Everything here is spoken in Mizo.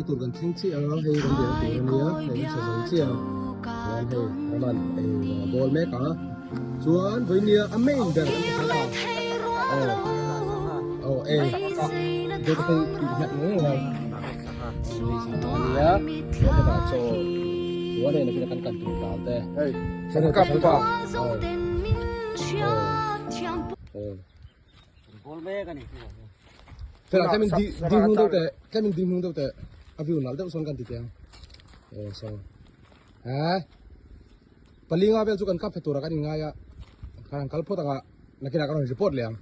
tur kan thleng chiah a hei kan riahna tur ania hei kan sa zo chiah a chuan hei Raman ei rawng a bawl mek a chuan vawinia a main ber kan pasal ta aw aw e dawt a phei tih hmiah ngei ngei hei sangha ania chuan hetah chaw chuan hei nakinah kan kan tur dal te hei chuan hei pasal ta aw aw Fela tlemin di ding hnung deuh teh tlemin ding hnung deuh teh a view nalh deuh sawn kan ti teh ang aw so he palinga vel chu kan kap phe tura kan inngai a kan han kal phawt anga nakinah kan rawn report leh ang.